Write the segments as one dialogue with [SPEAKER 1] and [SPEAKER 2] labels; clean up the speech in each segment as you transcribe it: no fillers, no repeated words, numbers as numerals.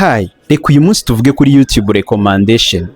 [SPEAKER 1] Hi, reka uyu munsi tuvuge kuri YouTube recommendation.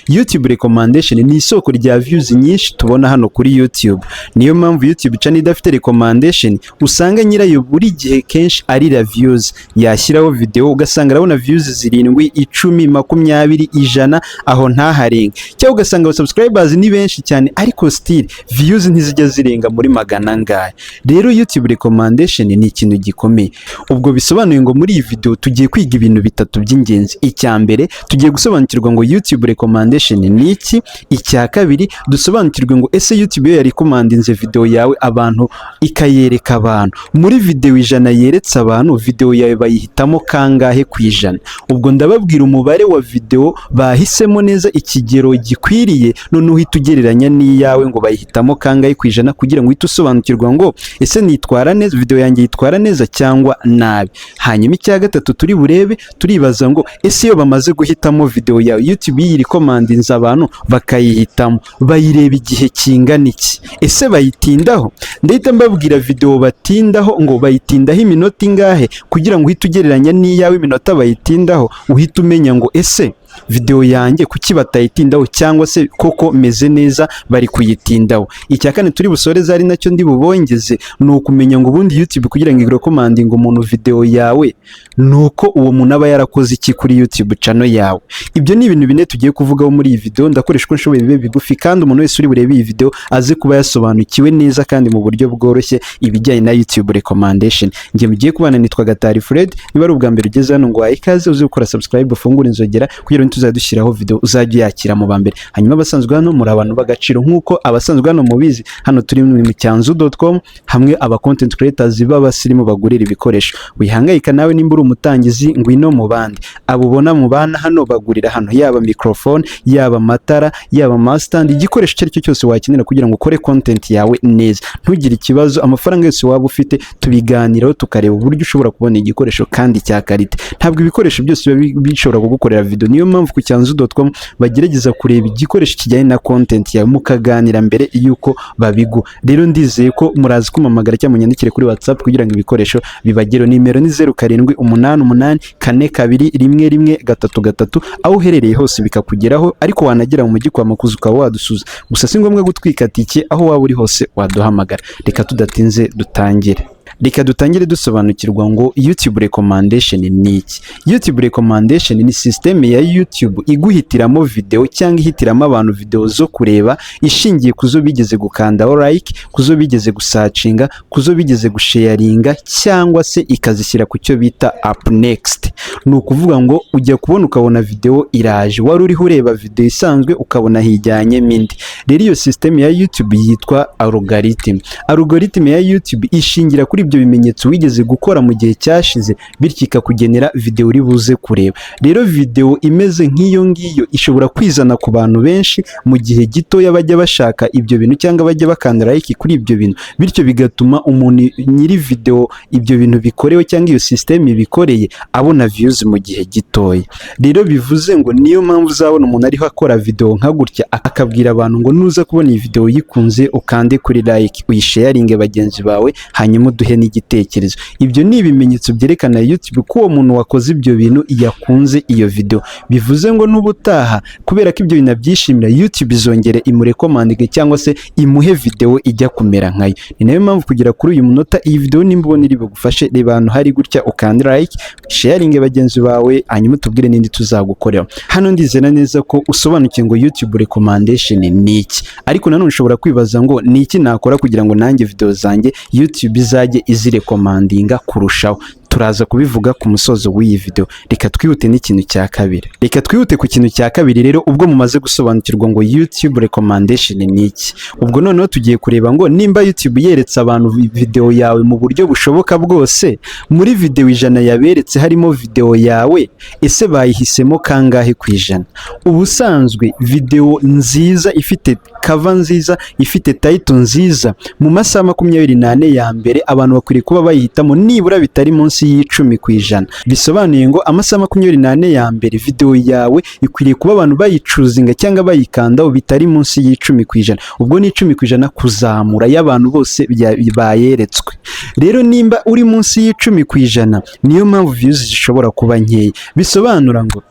[SPEAKER 1] YouTube recommendation ni isoko rya views nyinshi tubona hano kuri YouTube. Niyo mpamvu YouTube channel idafite recommendation usanga nyirayo buri gihe kenshi arira views. Yashyiraho video ugasanga arabona views 7, 10, 20, 100, aho ntaharenga. Cyangwa ugasanga aba subscribers ni benshi cyane, ariko still views ntizijya zirenga muri magana angahe. Rero YouTube recommendation ni ikintu gikomeye. Ubwo bisobanuye ngo muri iyi video tugiye kwiga ibintu bitatu by'ingenzi. Icya mbere, tugiye gusobanukirwa ngo YouTube recommendation ni iki. Icya kabiri, dusobanukirwe ngo ese YouTube iyo yarecommendinze video yawe abantu, ikayereka abantu, muri video 100 yeretse abantu, video yawe bayihitamo kangahe ku ijana? Ubwo ndababwira umubare wa video bahisemo neza, ikigero gikwiriye, noneho uhita ugereranya n'iyawe ngo bayihitamo kangahe ku ijana, kugira ngo uhite usobanukirwa ngo ese nitwara neza, video yanjye yitwara neza cyangwa nabi. Hanyuma icya gatatu turi burebe, turibaza ngo ese iyo bamaze guhitamo video yawe, YouTube yirecommendinze abantu bakayihitamo, bayireba igihe kingana iki? Ese bayitindaho? Ndahita mbabwira video batindaho, ngo bayitindaho iminota ingahe, kugira ngo uhite ugereranya n'iyawe iminota bayitindaho, uhite umenya ngo ese video yanjye kuki batayitindaho, cyangwa se koko meze neza bari kuyitindaho. Icya kane turi busoreze, ari nacyo ndi bubongeze, ni ukumenya ngo ubundi YouTube kugira ngo irecommendinge umuntu video yawe, ni uko uwo muntu aba yarakoze iki kuri YouTube channel yawe. Ibyo ni ibintu bine tugiye kuvugaho muri iyi video. Ndakoresha uko nshoboye bibe bigufi, kandi umuntu wese uri burebe iyi video aze kuba yasobanukiwe neza kandi mu buryo bworoshye ibijyanye na YouTube recommendation. Njye mugiye kubana nitwa Gatari Fred. Niba ari ubwa mbere ugeze hano, ngo ikaze, uze gukora subscribe, ufungure inzogera kugira ngo tuzajya dushyiraho video uzajya uyakira mu ba mbere. Hanyuma abasanzwe hano, muri abantu b'agaciro. Nk'uko abasanzwe hano mubizi, hano turi mu cyanzu.com, hamwe aba content creators b'abasirimu bagurira ibikoresho. Wihangayika nawe nimba uri umutangizi, ngwino mu bandi. Abo ubona mu bana hano bagurira hano, yaba microphone, yaba amatara, yaba ama stand, igikoresho icyo ari cyo cyose wakenera kugira ngo ukore content yawe neza. Ntugire ikibazo, amafaranga yose waba ufite tubiganiraho, tukareba uburyo ushobora kubona igikoresho kandi cya qualité. Ntabwo ibikoresho byose biba bishobora kugukorera video. Niyo mpamvu ku cyanzu.com bagerageza kureba igikoresho kijyanye na content yawe, mukaganira mbere y'uko babiguha. Rero ndizeye ko murazi kumpamagara cyangwa munyandikire kuri WhatsApp kugira ngo ibikoresho bibagereho. Nimero ni 0788421133. Aho uherereye hose bikakugeraho, ariko wanagera mu mujyi kwa Makuza ukaba wadusuza. Gusa si ngombwa gutwika tike, aho waba uri hose waduhamagara. Reka tudatinze dutangire. Reka dutangire dusobanukirwa ngo YouTube recommendation ni iki. YouTube recommendation ni system ya YouTube iguhitiramo video cyangwa ihitiramo abantu video zo kureba, ishingiye ku zo bigeze gukandaho like, ku zo bigeze gusearchinga, ku zo bigeze gusharinga, cyangwa se ikazishyira ku cyo bita up next. Ni ukuvuga ngo ujya kubona ukabona video iraje, wari uriho ureba video isanzwe ukabona hijyanyemo indi. Rero iyo system ya YouTube yitwa algorithm. Algorithm ya YouTube ishingira kuri ibyo bimenyetso wigeze gukora mu gihe cyashize, bityo ikakugenera video uri buze kureba. Rero video imeze nk'iyo ngiyo ishobora kwizana ku bantu benshi mu gihe gitoya bajya bashaka ibyo bintu cyangwa bajya bakanda like kuri ibyo bintu, bityo bigatuma umuntu nyiri video ibyo bintu bikorewe cyangwa iyo system ibikoreye abona views mu gihe gitoya. Rero bivuze ngo niyo mpamvu uzabona umuntu ariho akora video nka gutya, akabwira abantu ngo nuza kubona iyi video uyikunze, ukande kuri like, uyisharinge bagenzi bawe, hanyuma uduhe n'igitekerezo. Ibyo ni ibimenyetso byerekana YouTube ko uwo muntu wakoze ibyo bintu yakunze iyo video. Bivuze ngo n'ubutaha, kubera ko ibyo bintu abyishimira, YouTube izongera imurecommendinge cyangwa se imuhe video ijya kumera nkayo. Ni nayo mpamvu kugera kuri uyu munota, iyi video nimba ubona iri bugufashe, reba ahantu hari gutya ukande like, sharinge bagenzi bawe, hanyuma tubwire n'indi tuzagukorera. Hano ndizera neza ko usobanukiwe ngo YouTube recommendation ni iki. Ariko nanone ushobora kwibaza ngo ni iki nakora kugira ngo nanjye video zanjye YouTube izajye izirecommendinga kurushaho? Turaza kubivuga ku musozo w'iyi video. Reka twihute n'ikintu cya kabiri. Reka twihute ku kintu cya kabiri. Rero ubwo mumaze gusobanukirwa ngo YouTube recommendation ni iki, ubwo noneho tugiye kureba ngo nimba YouTube yeretse abantu video yawe mu buryo bushoboka bwose, muri video 100 yaberetse harimo video yawe, ese bayihisemo kangahe ku ijana? Ubusanzwe video nziza, ifite cover nziza, ifite title nziza, mu masaha 24 ya mbere abantu bakwiriye kuba bayihitamo nibura bitari munsi. munsi y'10%. Bisobanuye ngo amasaha 24 ya mbere video yawe ikwiriye kuba abantu bayichoosinga cyangwa bayikandaho bitari munsi y'10%. Ubwo ni 10% kuzamura y'abantu bose bayeretswe. Rero nimba uri munsi y'10%, niyo mpamvu views zishobora kuba nkeya. Bisobanura ngo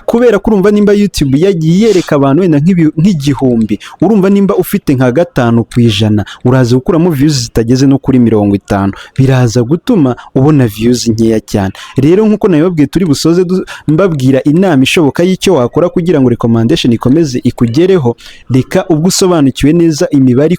[SPEAKER 1] kubera ko urumva nimba YouTube yagiye yereka abantu wenda nk'igihumbi, urumva nimba ufite nka 5%, uraza gukuramo views zitageze no kuri 50, biraza gutuma ubona views nkeya cyane. Rero nk'uko nabibabwiye, turi busoze mbabwira inama ishoboka y'icyo wakora kugira ngo recommendation ikomeze ikugereho. Reka ubwo usobanukiwe neza imibare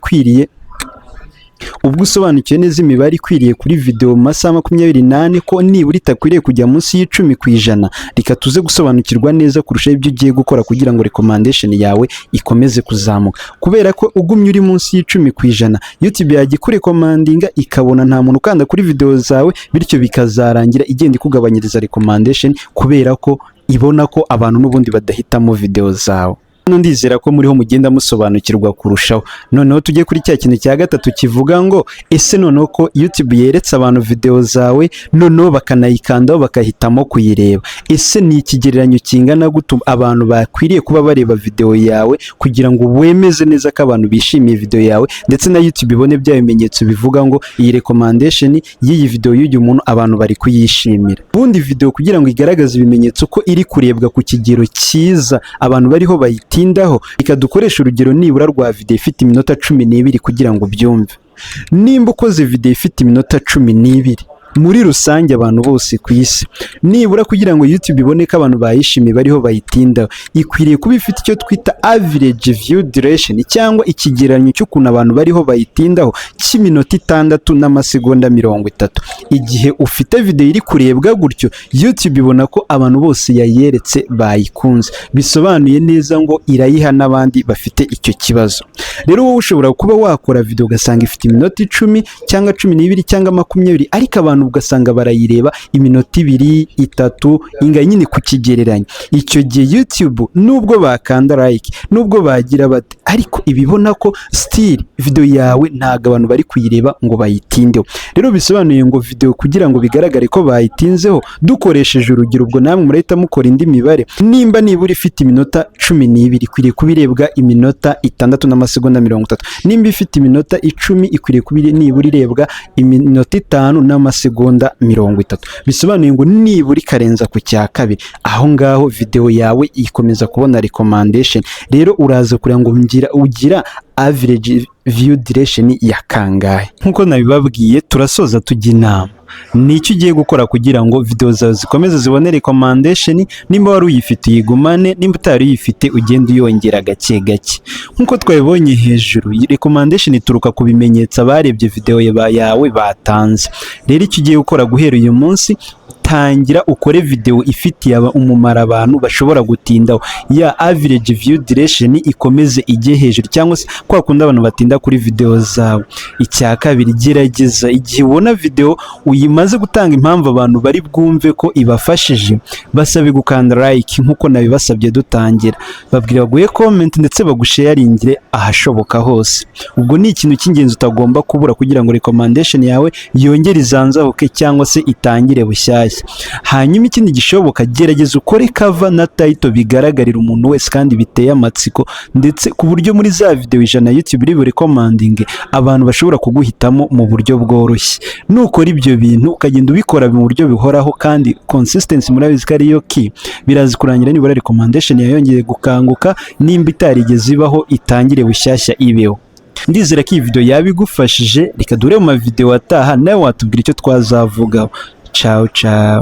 [SPEAKER 1] ikwiriye kuri video mu masaha 24, ko nibura itakwiriye kujya munsi y'10%, reka tuze gusobanukirwa neza kurushaho ibyo ugiye gukora kugira ngo recommendation yawe ikomeze kuzamuka. Kubera ko ugumye uri munsi y'10%, YouTube yajya ikurecommendinga ikabona nta muntu ukanda kuri video zawe, bityo bikazarangira igenda ikugabanyiriza recommendation, kubera ko ibona ko abantu n'ubundi badahitamo video zawe. Hano ndizera ko muriho mugenda musobanukirwa kurushaho. Noneho tujye kuri cya kintu cya gatatu kivuga ngo: ese noneho ko YouTube yeretse abantu video zawe, noneho bakanayikandaho bakahitamo kuyireba, ese ni ikigereranyo kingana gute abantu bakwiriye kuba bareba video yawe kugira ngo wemeze neza ko abantu bishimiye video yawe, ndetse na YouTube ibone bya bimenyetso bivuga ngo iyi recommendation y'iyi video y'uyu muntu abantu bari kuyishimira? Ubundi video kugira ngo igaragaze ibimenyetso ko iri kurebwa ku kigero cyiza, abantu bariho bayitindaho, reka dukoreshe urugero nibura rwa video ifite iminota 12 kugira ngo ubyumve. Nimba ukoze video ifite iminota 12, muri rusange abantu bose ku isi, nibura kugira ngo YouTube ibone ko abantu bayishimiye, bariho bayitindaho, ikwiriye kuba ifite icyo twita average view duration, cyangwa ikigereranyo cy'ukuntu abantu bariho bayitindaho cy'iminota 6 n'amasegonda 30. Igihe ufite video iri kurebwa gutyo, YouTube ibona ko abantu bose yayeretse bayikunze. Bisobanuye neza ngo irayiha n'abandi bafite icyo kibazo. Rero wowe ushobora kuba wakora video ugasanga ifite iminota 10 cyangwa 12 cyangwa 20, ariko abantu ugasanga barayireba iminota 2, 3, ingana nyine ku kigereranyo. Icyo gihe YouTube nubwo bakanda like, nubwo bagira bate, ariko ibibona ko still video yawe ntabwo abantu bari kuyireba ngo bayitindeho. Rero bisobanuye ngo video kugira ngo bigaragare ko bayitinzeho, dukoresheje urugero, ubwo namwe murahita mukora indi mibare, nimba nibura ifite iminota 12, ikwiriye kuba irebwa iminota 6 n'amasegonda 30. Nimba ifite iminota 10, ikwiriye kuba nibura irebwa iminota 5 n'amasegonda 30. Bisobanuye ngo nibura ikarenza ku cya kabiri. Aho ngaho video yawe ikomeza kubona recommendation. Rero uraza kureba ngo ngira ugira average view duration ya kangahe? Nk'uko nabibabwiye, turasoza tujya inama. Ni icyo ugiye gukora kugira ngo video zawe zikomeze zibone recommendation? Nimba wari uyifite uyigumane, nimba utari uyifite ugende uyongera gake gake. Nk'uko twabibonye hejuru, recommendation ituruka ku bimenyetso abarebye video yawe batanze. Rero icyo ugiye gukora guhera uyu munsi, tangira ukore video ifitiye umumaro abantu bashobora gutindaho, ya average view duration ikomeze ijye hejuru, cyangwa se kwa kundi abantu batinda kuri video zawe. Icya kabiri, gerageza igihe ubona video uyimaze gutanga impamvu abantu bari bwumve ko ibafashije, basabe gukanda like nk'uko nabibasabye dutangira, babwira baguhe comment, ndetse bagusharingire ahashoboka hose. Ubwo ni ikintu cy'ingenzi utagomba kubura kugira ngo recommendation yawe yongere izanzahuke cyangwa se itangire bushyashya. Hanyuma ikindi gishoboka, gerageza ukore cover na title bigaragarira umuntu wese kandi biteye amatsiko, ndetse ku buryo muri za video 100 YouTube iri burecommendinge, abantu bashobora kuguhitamo mu buryo bworoshye. Nukora ibyo bintu, ukagenda ubikora mu buryo bihoraho, kandi consistency murabizi ko ariyo key, biraza kurangira nibura recommendation yawe yongeye gukanguka, nimba itarigeze ibaho itangire bushyashya ibeho. Ndizera ko iyi video yaba igufashije. Reka dure mu mavideo ataha, nawe watubwira icyo twazavugaho. Ciao ciao.